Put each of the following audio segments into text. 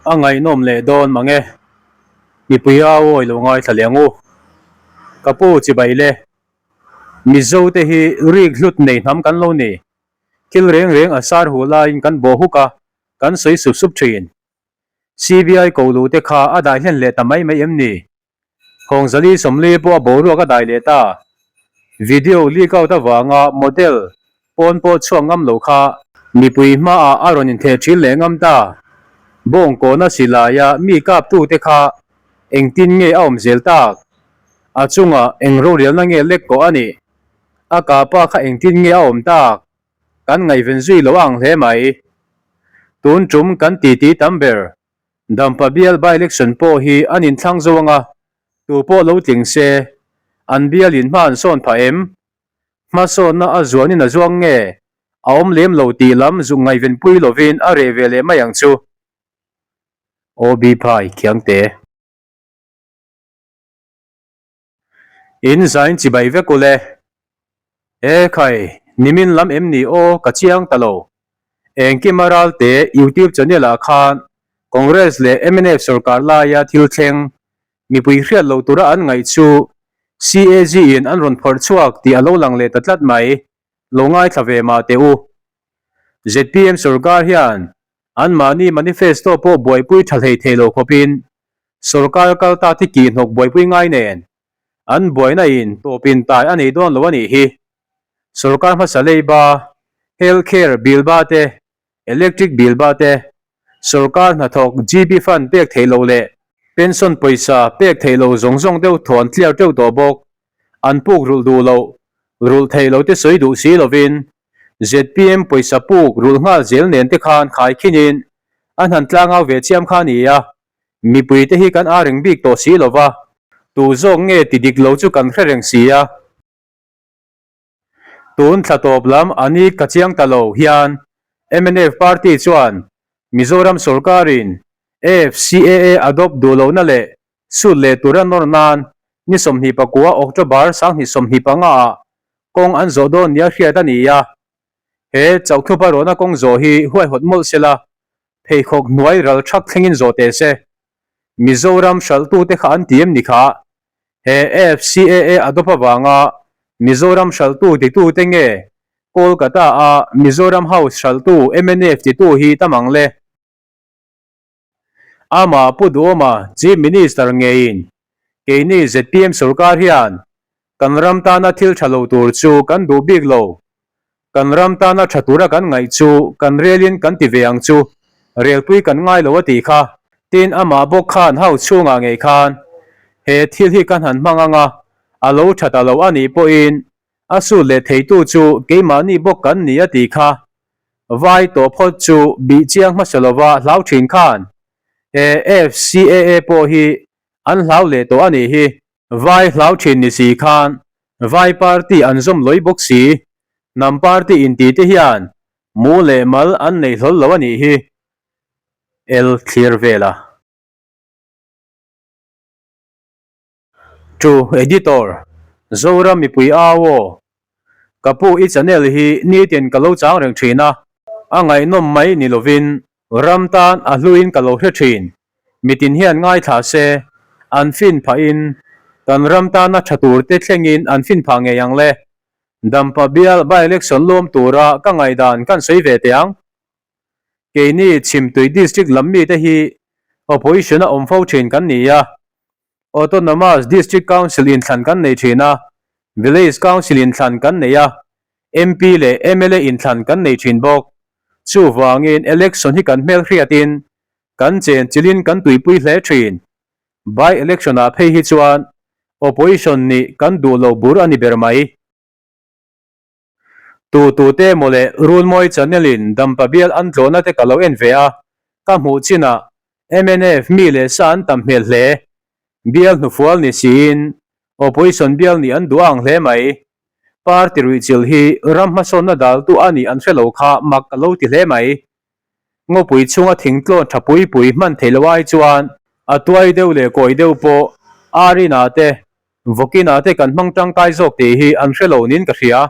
A ngaihnawm leh dawn mang e. Mipui au awi lo ngaithla leh ang u. Ka pu chibai le. Mizo te hi rik hlut nei hnam kan lo ni. Thil reng reng a sar huh laiin kan bawh huk a, kan sawi sup sup thin. CBI ko luh te kha a dai hlen leh ta mai mai em ni? Hawngzali Sawmli pawh a boruak a dai leh ta. Video leak out avanga model pawn pawh chhuak ngam lo kha mipui hmaah a rawn intheh thil leh ngam ta. Bawngkawna silaia mi kaptute kha engtin nge a awm zel tak? A chungah eng rorialna nge lek kawh a nih? A kapa kha engtin nge a awm tak? Kan ngaihven zui lo ang hle mai. Tun tum kan titi tam ber Dampa bial by-election pawh hi an inthlang zo anga, tu pawh lo tling se, an bialin hma an sawn phah em? Hmasawnna a zuanin a zuang nge? A awm lem lo tih lam zuk ngaihvenpui lovin a reh ve leh mai ang chu. OB Phai Khiangte. In zain chibai vek ule. E khai, nimin lam em ni aw ka chiang ta lo. Engkima Ralte YouTube channel ah khan Congress leh mnf sorkar laia thil thleng mipui hriat loh tura an ngaih chu CAG in an rawn phawrh chhuak tih a lo lang leh ta tlat mai. Lo ngaithla ve mah teh u. Zpm sorkar hian anmahni manifesto pawh buaipui tha hlei thei lo khawpin Sorkar kal ta thi kih hnawk buaipui ngai nen an buaina in tawp in tai a nei dawn lo a nih hi. Sorkar hmasa leiba, health care bill ba te, electric bill ba te, sorkar hnathawk GP fund pek theih loh leh pension pawisa pek theih loh zawng zawng deuh thaw an clear teuh tawh bawk. An puk rulh duh loh, rulh theih loh te sawi duh si lovin zpm pawisa puk rulh nghal zel nen te khan khaikhin in an han tlangau ve chiam kha a ni a. Mipui te hi kan a reng bik tawh si lova, tu zawk nge ti dik lo chu kan hre reng si a. Tun thla tawp lam a ni ka chiang ta lo hian mnf party chuan Mizoram sorkarin AFCAA adopt duh lohna leh sut leh tura nawr nan ni 29 October 2025 ah kawng an zawh dawn nia hriat a ni a. He chauhthupa rawhna kawng zawh hi huaihawt mawlh sela Pheikhawk hnuai ral thak thlengin zawh teh se. Mizoram hralhtute kha an ti em ni kha? He AFCAA a dawp avanga Mizoram hralhtu titute nge Kolkata a Mizoram House hralhtu mnf titu hi tam ang le? Amah Pu Duhawma Chief Minister ngeiin keini zpm sorkar hian kan ram tana thil tha lo tur chu kan duh bik lo Kan ram tana tha tura kan ngaih chu kan relin kan ti ve ang chu, relpui kan ngai lo a tih kha. Tin, amah bawk khan house chhungah ngei khan he thil hi kan han hmang ang a, a lo tha ta lo a nih pawhin a sut leh theitu chu keimahni bawk kan ni a tih kha. Vai tawh phawt chu bih chiang hmasa lova hlau thin khan he FCAA pawh hi an hlau leh tawh a nih hi. Vai hlau thin ni si khan Vai party an zawm lawih bawk si. Hnam party inti te hian mu leh mal an nei hlawl lo a nih hi. El thlir vel a. To Editor, Zoram mipui au aw. Ka pu i channel hi nitin ka lo chang reng thin a, a ngaihnawm mai ni lovin Ram tan a hluin ka lo hre thin. Mitin hian ngaithla se, an fin phahin kan ram tana tha tur te thlengin an fin phah ngei ang le. Dampa bial by-election lawm tura ka ngaihdan kan sawi ve teh ang. Keini Chhimtui District lam mite hi Opposition a awm fo thin kan ni a. Autonomous District Council inthlan kan nei thin a, Village Council inthlan kan nei a, MP leh mla inthlan kan nei thin bawk. Chuvangin election hi kan hmelhriatin kan chen chilhin kan tuipui hle thin. By election ah phei hi chuan opposition nih kan duh lo bur a ni ber mai. Tu tu te maw le Runmawi channel in Dampa bial an tlawhna te ka lo en ve a, ka hmuh chinah mnf mi leh sa an tam hmel hle. Bial hnufual ni siin opposition bial nih an duh ang hle mai. Party ruihchilh hi ram hmasawnna daltu a nih an hre lo kha mak ka lo ti hle mai. Ngawpui chhunga thingtlawn tha pui pui hman theih loh ai chuan a tuai deuh leh kawi deuh pawh Arina te, Vawkina te kan hmang tangkai zawk tih hi an hre lo niin ka hria.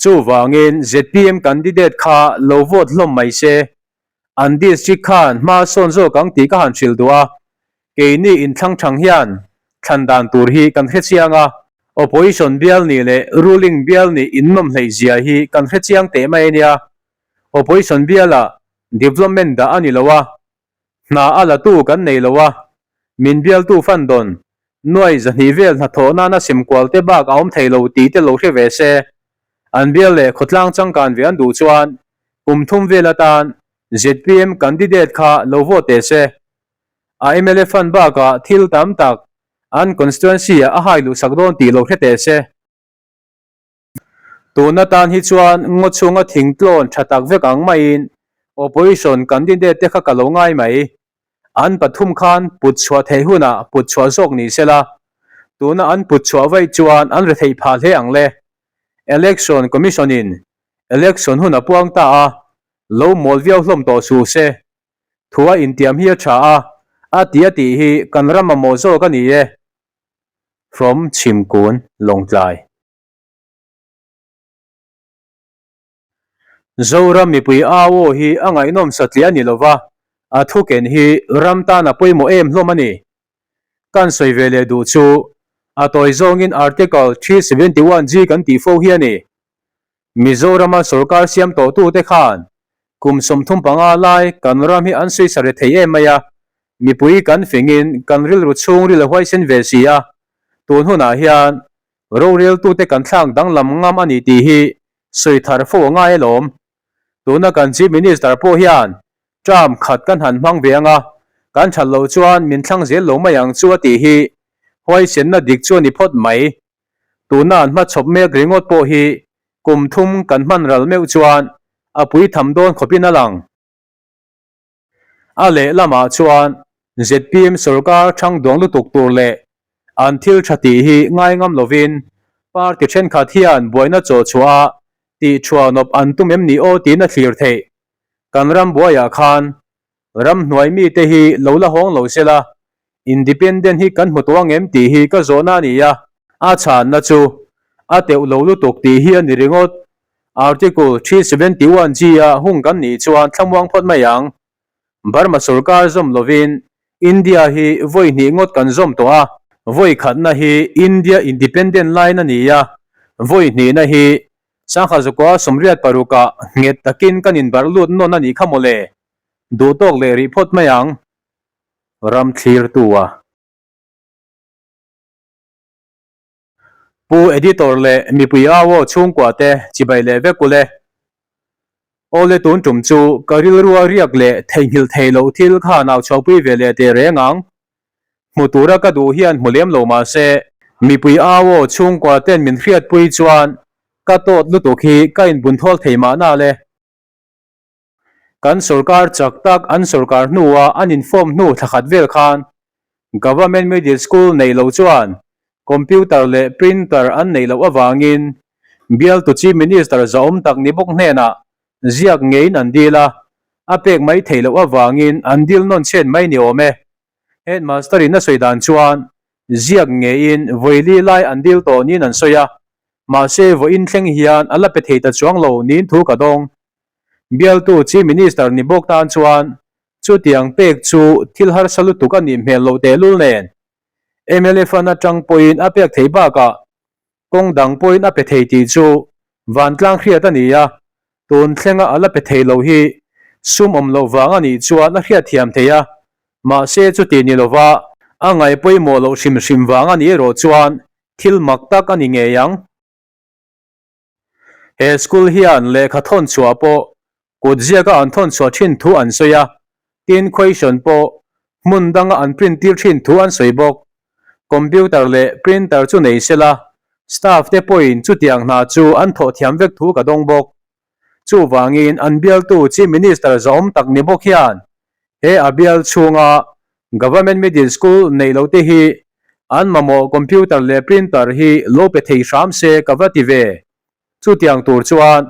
Chuvangin zpm candidate kha lo vote hlawm mai se. An district khan hma sawn zawk ang tih ka han hrilh duh a, keini inthlang thang hian thlan dan tur hi kan hre chiang a, opposition bial nih leh ruling bial nih innawm hleih zia hi kan hre chiang teh mai a nia. Opposition bialah development dah a ni lo a, hna a latu kan nei lo a, min bialtu fan dawn nuai 200 vel hnathawh nana semkual te bak a awm thei lo tih te lo hre ve se. An bial leh khawtlang changkan ve an duh chuan kum thum vel atan zpm candidate kha lo vote teh se. A mla fund bakah thil tam tak an constituency ah a hai luhsak dawn tih lo hre teh se. Tun atan hi chuan ngaw chhunga thingtlawn tha tak vek ang maiin opposition candidate te kha ka lo ngai mai. An pathum khan put chhuah theih hunah put chhuah zawk ni sela, tuna an put chhuah vaih chuan an retheih phah hle ang le. Election Commission in election hun a puang ta a, lo mawl viau hlawm tawh suh se. Thua intiam hi a tha a, a ti a tih hi kan ram mamawh zawk a ni e. From Chhimkun, Lawngtlai. Zoram mipui au aw hi a ngaihnawm satliah a ni lova, a thuken hi ram tan a pawimawh em hlawm a ni. Kan sawi ve leh duh chu a tawi zawngin Article 371G kan tih fo hi a ni. Mizorama sorkar siam tawhtute khan kum 35 lai kan ram hi an suisa re thei em mai a, mipui kan fingin kan rilru chhungril a huaisen ve si a, tun hunah hian Roreltute kan thlak danglam ngam a ni tih hi sawi thar fo a ngai alawm. Tuna kan Chief Minister pawh hian term khat kan han hmang ve ang a, kan that loh chuan min thlang zel lo mai ang chu a tih hi huaisenna dik chu a ni phawt mai. Tuna an hmachhawp mek ringawt pawh hi kum thum kan hman ral meuh chuan a pui tham dawn khawpin a lang. A lehlamah chuan zpm sorkar thang duang lutuk tur leh an thil tha tih hi ngai ngam lovin party thenkhat hian buaina chaw chhuah a tih thuanawp an tum em ni aw tiin a thlir theih. Kan ram buaiah khan ramhnuai mite hi lo la hawng lo sela Independent hi kan hmu tawh ang em tih hi ka zawhna a ni a. A chhanna chu a teuh lo lutuk tih hi a ni ringawt. Article 371 G a hung kan nih chuan thlamuang phawt mai ang. Burma sorkar zawm lovin India hi vawi hnih ngawt kan zawm tawh a, vawi khatna hi India Independent line a ni a, vawi hnihna hi Sangha Zakua 86 ah nghet takin kan inbarh lut nawn a nih kha mawle. Duhtawk leh rih phawt mai ang. Ram thlirtu a. Pu Editor leh mipui au aw chhungkua te chibai leh vek ule. Awle tun tum chu ka rilrua riak leh theihnghilh thei loh thil kha nau chhuahpui ve leh teh reng ang. Hmu tura ka duh hian hmu lem lo mahse mipui au aw chhungkua ten min hriatpui chuan ka tawt lutuk hi ka inbunthawl thei mahna le. Kan sorkar chak tak an sorkar hnua an inform hnu thla khat vel khan Government Middle School neih loh chuan computer leh printer an neih loh avangin bialtu Chief Minister zahawm tak ni bawk hnenah ziak ngeiin an dil a, a pek mai theih loh avangin an dil nawn chhen mai ni awm e. Headmaster in a sawi dan chuan ziak ngeiin vawili lai an dil tawh niin an sawi a, mahse vawiin thleng hian a la pe thei ta chuang lo niin thu ka dawng. Bialtu Chief Minister ni bawk tan chuan chutiang pek chu thil harsa lutuk a nih hmel loh tehlul nen mla fund atang pawhin a pek thei bakah kawng dang pawhin a pe thei tih chu vantlang hriat a ni a, tun thlenga a la pe thei lo hi sum awm loh vang a nih chuan a hriatthiam thei a, mahse chuti ni lova a ngaih pawimawh loh hrim hrim vang a nih erawh chuan thil mak tak a ni ngei ang. He school hian lehkha thawn chhuah pawh kut ziaka an thawn chhuah thin thu an sawi a, tin question pawh hmun danga an print tir thin thu an sawi bawk. Computer leh printer chu nei sela, staff te pawhin chutiang hna chu an thawh thiam vek thu ka dawng bawk. Chuvangin an bialtu Chief Minister zahawm tak ni bawk hian he a bial chhunga Government Middle School neih loh te hi an mamawh computer leh printer hi lo pe thei hram se ka va ti ve. Chutiang tur chuan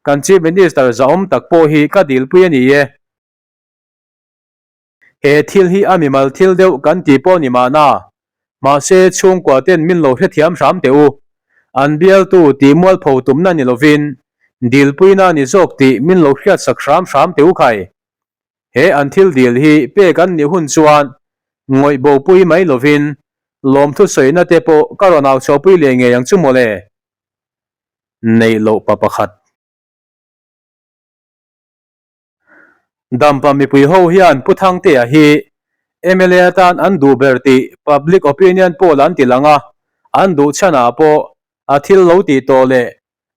kan Chief Minister zahawm tak pawh hi ka dilpui a ni e. He thil hi a mimal thil deuh kan ti pawh ni mahna, mahse chhungkua ten min lo hrethiam hram teh u. An bialtu tih mualpho tumna ni lovin dilpuina ni zawk tih min lo hriatsak hram hram teh u khai. He an thil dil hi pek an nih hun chuan ngawih bopui mai lovin lawmthu sawina te pawh ka rawn au chhuahpui leh ngei ang chu mawle. Neih loh pa pakhat. Dampa mipui ho hian Pu Thangtea hi mla atan an duh ber tih public opinion poll an ti lang a, an duh chhanah pawh a thil lo tih tawh leh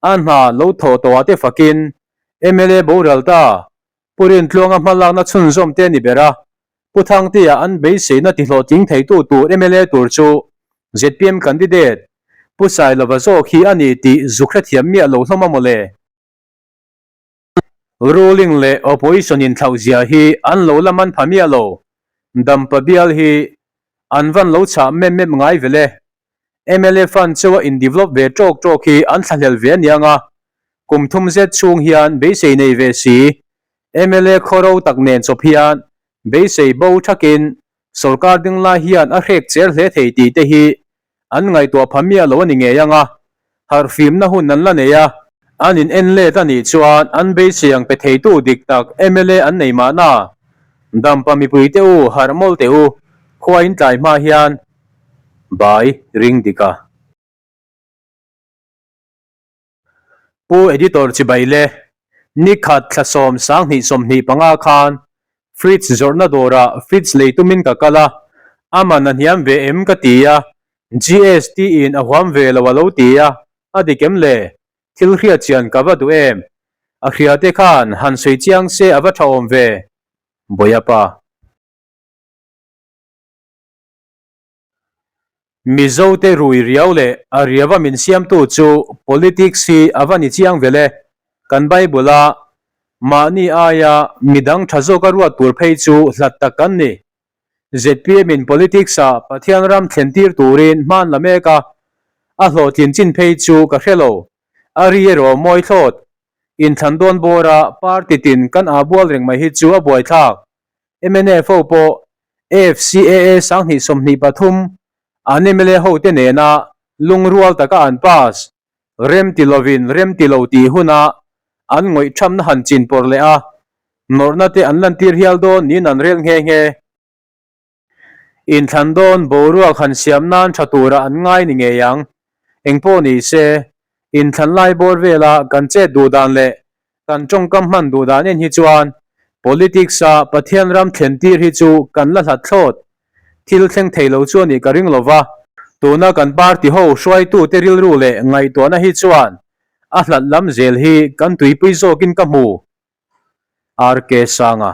a hna lo thawh tawhah te fakin mla boral ta Pu Rintluanga hmalakna chhunzawm te a ni ber a, Pu Thangtea an beiseina tihlawhtling theitu tur mla tur chu zpm candidate Pu Sailova zawk hi a ni tih zuk hrethiam miah lo hlawm a mawle. Ruling leh opposition inthlauh zia hi an lo la man pha miah lo. Dampa bial hi an van lo chhah mep mep ngai vel e. Mla fund chu a in develop ve tawk tawk hi an thlahlel ve aniang a. Kum thum zet chhung hian beisei nei ve si. Mla khawro tak nen chawp hian beisei bo thakin sorkar ding lai hian a hrek cher hle thei tih te hi An ngaihtuah pha miah lo a ni ngei ang a, harhfimna hun an la nei a, an in en let a nih chuan an beisei ang pe theitu dik tak mla an nei mahna. Dampa mipui te u, harh mawlh teh u, khua in tlai hma hian bai ring dik a. Pu Editor chibai le, nikhat thla 10 2025 khan fridge zawrhna dawrah fridge lei tumin ka kal a, a man a hniam ve em ka ti a, GST in a huam ve lo a lo ti a, a dik em le? Thil hriat chian ka va duh em? A hria te khan han sawi chiang se a va tha awm ve? Bawiapa. Mizote rui riau leh a riava min siamtu chu politics hi a va ni chiang vel e. Kan Bible-a mahni aia midang tha zawka ruat tur phei chu hlat tak kan ni. Zpm in politics-a Pathian ram thlen tir turin hman la mek a, a hlawhtlin chin phei chu ka hre lo. A ri erawh mawi thlawt. Inthlan dawn bawra party tin kan aa bual reng mai hi chu a buaithlak. Mnf ho pawh AFCAA 2023 an mla hote nena lungrual taka an pass rem ti lovin rem ti lo tih huna an ngawih thamna han chin pawrh leh a, nawrhna te an lantir hial dawn niin an rel nghe nghe. Inthlan dawn boruak han siam nan tha tura an ngai ni ngei ang. Engpawh ni se, inthlan lai bawr vela kan chet duh dan leh kan tawngkam hman duh dan en hi chuan politics-a Pathian ram thlen tir hi chu kan la hlat thlawt. Thil thleng thei lo chu a nih ka ring lo va, tuna kan party ho hruaitute rilru leh ngaihtuahna hi chuan a hlat lam zel hi kan tuipui zawkin ka hmu. RK Sanga.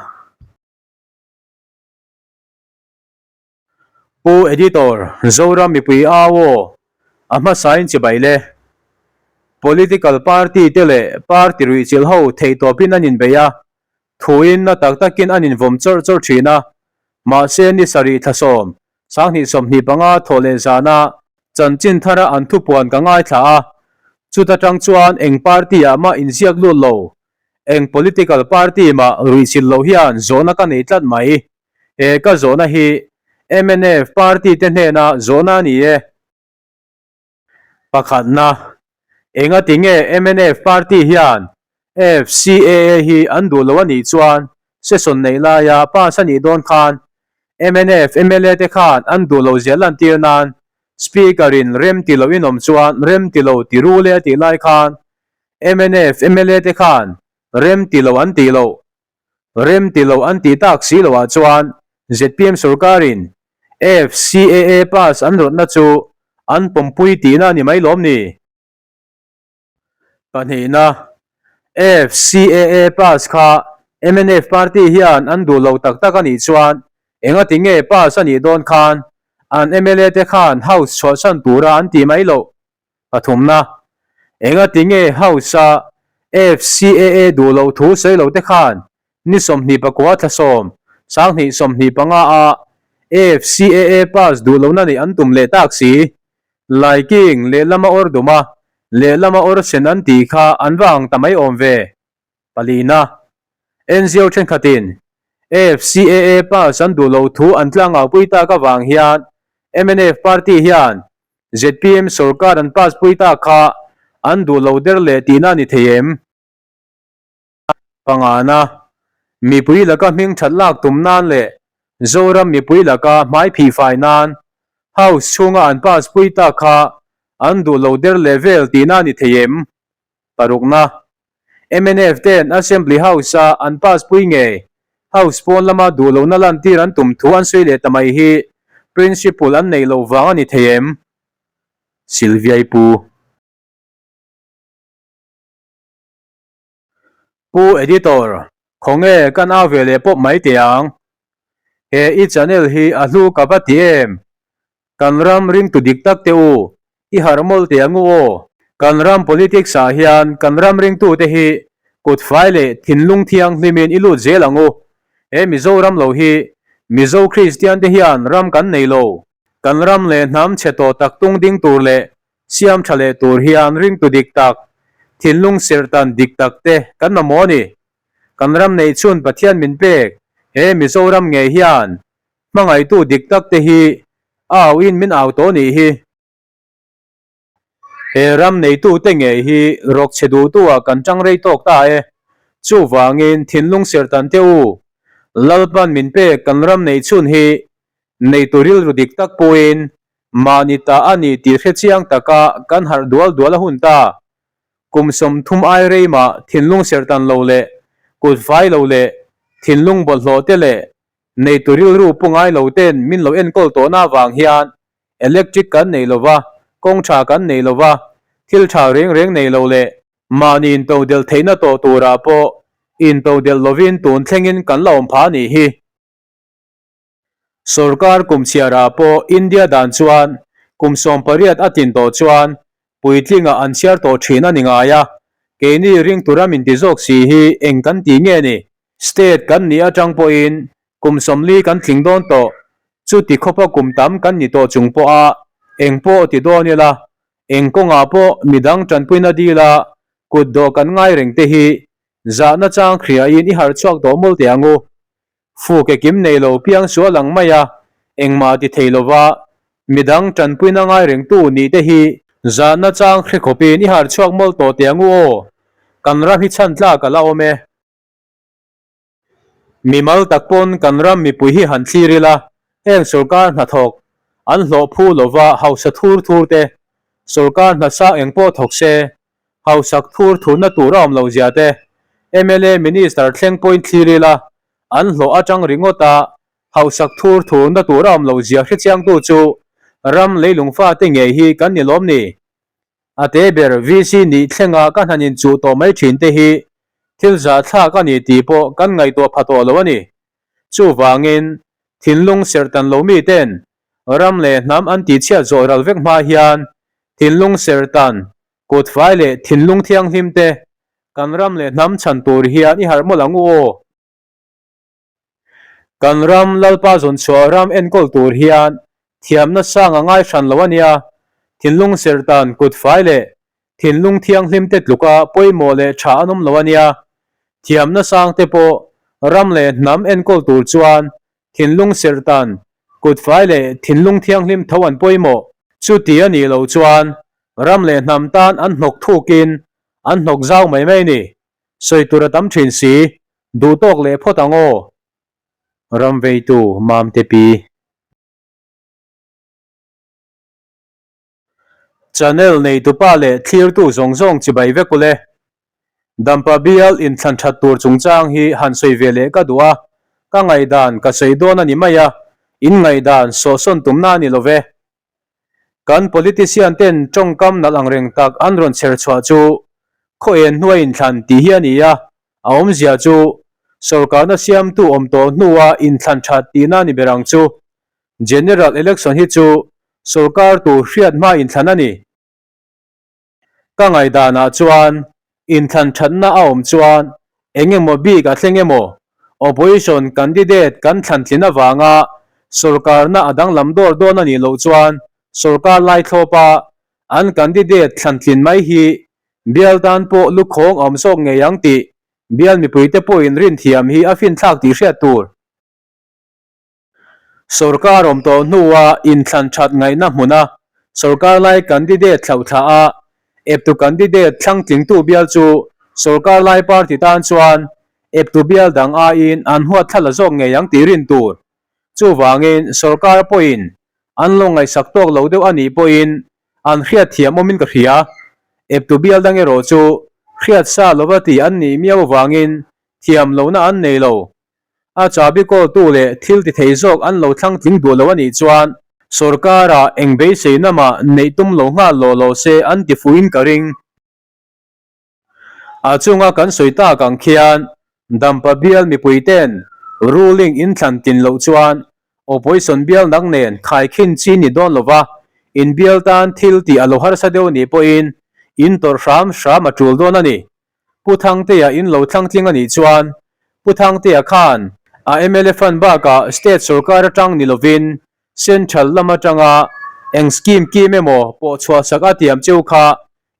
Pu Editor, Zoram mipui au aw, a hmasain chibai le. Political party te leh party ruihchilh ho theihtawpin an inbei a, thuin na tak takin an invawm chawrh chawrh thin a, mahse ni sarih thla sawm, 2025 thawh leh zana chanchin thara an thupuan ka ngaithla a, chuta tang chuan eng party ah mah inziak lut lo, eng political party mah ruihchilh loh hian zawhna ka nei tlat mai. He ka zawhna hi mnf party te hnena zawhna a ni e. Pakhatna, engati nge mnf party hian FCAA hi an duh lo a nih chuan session neih laia pass a nih dawn khan mnf mla te khan an duh lo zia lantir nan Speaker in rem ti lo in awm chuan rem ti lo ti rule a tih lai khan mnf mla te khan rem ti lo an tih loh Rem ti lo an tih tak si loah chuan zpm sorkarin FCAA pass an rawtna chu an pawmpui tihna a ni mai lawm ni? Pahnihna, FCAA pass kha mnf party hian an duh lo tak tak a nih chuan engati nge pass a nih dawn khan an mla te khan house chhuahsan tura an tih mai loh? Pathumna, Engati nge House-a FCAA duh loh thu sawi lo te khan ni 29 thla 10, 2025-a FCAA pass duh lohna neih an tum leh tak si? Laiking lehlama awr dum a, lehlama awr sen an tih kha an va ang ta mai awm ve. Palina, NGO thenkhatin FCAA pass an duh loh thu an tlangau-pui tak avang hian mnf party hian Zpm sorkar an pass pui ta kha an duh lo der leh tihna a ni thei em? Pangana. Mipui laka hming that lak tum nan leh Zoram mipui laka hmai phih fai nan House chhunga an pass pui tak kha an duh lo der leh vel tihna a ni thei em? Parukna. Mnf ten Assembly House-a an pass pui ngei House pawn lama duh lohna lantir an tum thu an sawi leh ta mai hi principle an neih loh vang a ni thei em? Sylviai Pu. Pu Editor, khawnge kan au ve leh pawp mai teh ang. He i channel hi a hlu ka va ti em? Kan ram ringtu dik tak te u, i harh mawlh teh ang u aw. Kan ram politics ah hian kan ram ringtu te hi kut fai leh thinlung thianghlimin i lut zel ang u. He Mizoram lo hi Mizo Kristian te hian ram kan nei lo. Kan ram leh hnam chhe tawh tak tung ding tur leh Siam tha leh tur hian ringtu dik tak, thinlung serhtan dik tak te kan mamawh a ni. Kan ram neih chhun Pathian min pek he Mizoram ngei hian hmangaihtu dik tak te hi a au in min au tawh nih hi. He ram neitu te ngei hi rawk chhe duhtu ah kan tang rei tawk ta e. Chuvangin thinlung serhtan te u, Lalpan min pek kan ram neih chhun hi neitu rilru dik tak pawhin Mahni ta a ni tih hre chiang taka kan harh dual dual a hun ta. Kum 30 ai rei mah thinlung serhtan lo leh kut fai lo leh thinlung bawlhhlawh te leh neitu rilru pu ngai lo ten min lo enkawl tawhna avang hian electric kan nei lo va, kawng tha kan nei lo va, thil tha reng reng nei lo leh mahni intodelh theihna tawh turah pawh intodelh lovin tun thlengin kan la awm phah a nih hi. Sorkar kum chhiarah pawh India dan chuan kum 18 a tlin tawh chuan puitlingah an chhiar tawh thin a ni ngai a, keini ring tura min ti zawk si hi eng kan ti nge ni? State kan nih atang pawhin kum 40 kan tling dawn tawh, chuti khawpa kum tam kan ni tawh chung pawha eng pawh ti dawn ila, eng kawngah pawh midang tanpuina dila kut dawh kan ngai reng te hi zahna chang hriain i harh chhuak tawh mawlh teh ang u. Fu ke kim nei lo piang sual ang mai a, engmah ti thei lova midang tanpuina ngai rengtu nih te hi zahna chang hre khawpin i harh chhuak mawlh tawh teh ang u aw, kan ram hi chhan tlak a la awm e. Mimal tak pawn kan ram mipui hi han thlir ila, heng sorkar hnathawk an hlawh phu lova hausa thur thur te, sorkar hna sang eng pawh thawk se, hausak thur thurna tur a awm lo zia te, mla Minister thleng pawhin thlir ila, an hlawh atang ringawt a, hausak thur thurna tur a awm lo zia hrechiangtu chu ram leilung fate ngei hi kan ni lawm ni? A te ber VC nih thlenga ka hnan inchuh tawh mai thin te hi thil zahthlak a ni tih pawh kan ngaihtuah pha tawh lo a ni. Chuvangin, thinlung serhtan lo miten ram leh hnam an tihchhiat zawh ral vek hma hian thinlung serhtan, kut fai leh thinlung thianghlim te kan ram leh hnam chhan tur hian i harh mawlh ang u aw. Kan ram Lalpa zawnchhuah ram enkawl tur hian thiamna sang a ngai hran lo a nia, thinlung serhtan, kut fai leh thinlung thianghlim te tluka pawimawh leh tha an awm lo a nia. Thiamna sang te pawh ram leh hnam enkawl tur chuan thinlung serhtan, kut fai leh thinlung thianghlim tho an pawimawh. Chuti a nih loh chuan ram leh hnam tan an hnawk thukin an hnawk zau mai mai a ni. Sawi tur a tam thin si, duh tawk leh phawt ang aw. Ram veitu Mamte Pi. Channel neitupa leh thlirtu zawng zawng chibai vek ule. Dampa bial inthlan that tur chungchang hi han sawi ve leh ka duh a, ka ngaihdan ka sawi dawn a ni mai a, in ngaihdan sawhsawn tumna a ni lo ve. Kan politician ten tawngkam nalh ang reng tak an rawn chher chhuah chu khaw en hnua inthlan tih hi a ni a, a awmzia chu sorkarna siamtu awm tawh hnua inthlan that tihna a ni ber ang chu. General election hi chu sorkar tur hriat hma inthlan a ni. Ka ngaihdanah chuan inthlan thatna a awm chuan eng emaw bik a thleng emaw, opposition candidate kan thlan tlin avanga sorkarna a danglam dawr dawn a nih loh chuan sorkar lai thlawpa an candidate thlan tlin mai hi bial tan pawh lukhawng a awm zawk ngei ang tih bial mipuite pawhin rinthiam hi a finthlak tih hriat tur. Sorkar awm tawh hnua inthlan that ngaihna hmuna sorkar lai candidate thlauh thla a, eptu candidate thlang tlingtu bial chu sorkar lai party tan chuan eptu bial dang aiin an huat thla la zawk ngei ang tih rin tur. Chuvangin sorkar pawhin an lo ngaihsak tawk lo deuh a nih pawhin an hriat thiam awmin ka hria. Eptu bial dang erawh chu hriat sa lova tih an nih miau avangin thiam lohna an nei lo. A chahbi kawltu leh thil ti thei zawk an lo thlang tling duh lo a nih chuan sorkara eng beiseina mah neih tum lo nghal law law se an ti fuhin ka ring. A chunga kan sawi tak ang khian Dampa bial mipui ten ruling in thlan tlin loh chuan opposition bial nak nen khaikhin chi ni dawn lova in bial tan thil tih a lo harsa deuh nih pawhin in tawrh hram hram a tul dawn a ni. Pu Thangtea in lo thlang tling a nih chuan Pu Thangtea khan a mla fund bakah state sorkar atang ni lovin central lam atanga eng scheme kim emaw pawh chhuahsak a tiam cheu kha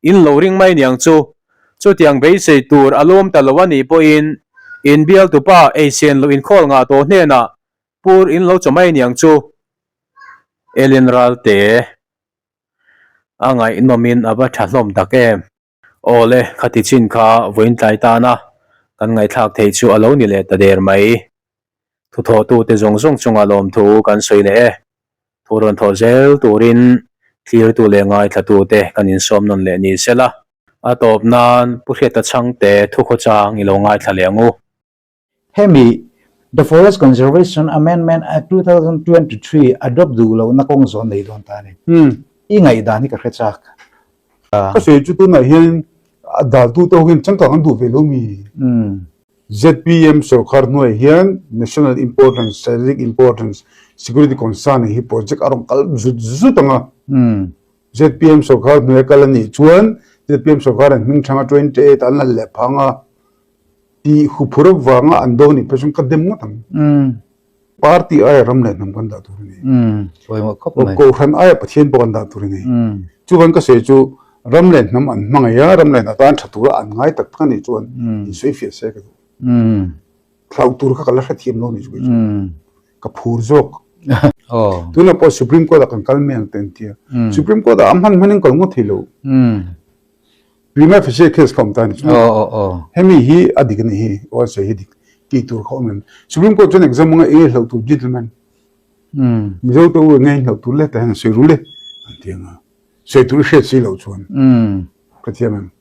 In lo ring mai niang chu. Chutiang beisei tur a lawm ta lo a nih pawhin in bialtupa eisen loh inkhawl ngah tawh hnenah pur in lo chaw mai niang chu. Ellen Ralte a ngaihnawmin a va tha hlawm tak em. Aw le, khati chin kha vawiin tlai tana kan ngaihthlak theih chu a lo ni leh ta der mai. Thuthawhtute zawng zawng chunga lawmthu kan sawi leh e. Thu rawn thawh zel turin thlirtu leh ngaithlatute kan insawm nawn leh ni sela. A tawp nan Pu Hriata Chhangte thukhawchang i lo ngaithla leh ang u. Hemi The Forest Conservation Amendment Act 2023 adopt duh lohna kawng zawn nei dawn ta a ni. I ngaihdan hi ka hre chak. Ka sawi chu tunah hian a daltute ho hian changkang an duh ve lo mi? ZPM sorkar hnuaiah hian National Importance, Strategic Importance, Security Concern hi project a rawn kal zut zut ang a. ZPM sorkar hnuaia kal a nih chuan ZPM sorkar an hming thanga 28 an lal leh phang a, tih huphur avanga an do nih phei chuan ka dem ngawt ang. Party aia ram leh hnam kan dah tur a ni. Kohhran aia Pathian pawh kan dah tur a ni. Chuvan ka sawi chu ram leh hnam an hmangaih a, ram leh hnam atan tha tura an ngai tak tak a nih chuan insawi fiah se ka duh. Hlauh tur kha ka la hrethiam lo a nih chu kei chu. Ka phur zawk. Tunah pawh Supreme Court ah kan kal mai ang te an tia. Supreme Court ah a hman hmanin kal ngawt thei lo. Prima facie case kha awm ta a ni chu. Hemi hi a dik a nih hi, aw an sawi hi dik tih tur kha awm em. Supreme Court chuan exam anga enge hlauh tur gentleman. Mizo te u enge hlauh tur le tah hian an sawi ru le an ti ang a. Sawi tur i hriat si loh chuan ka thiam em.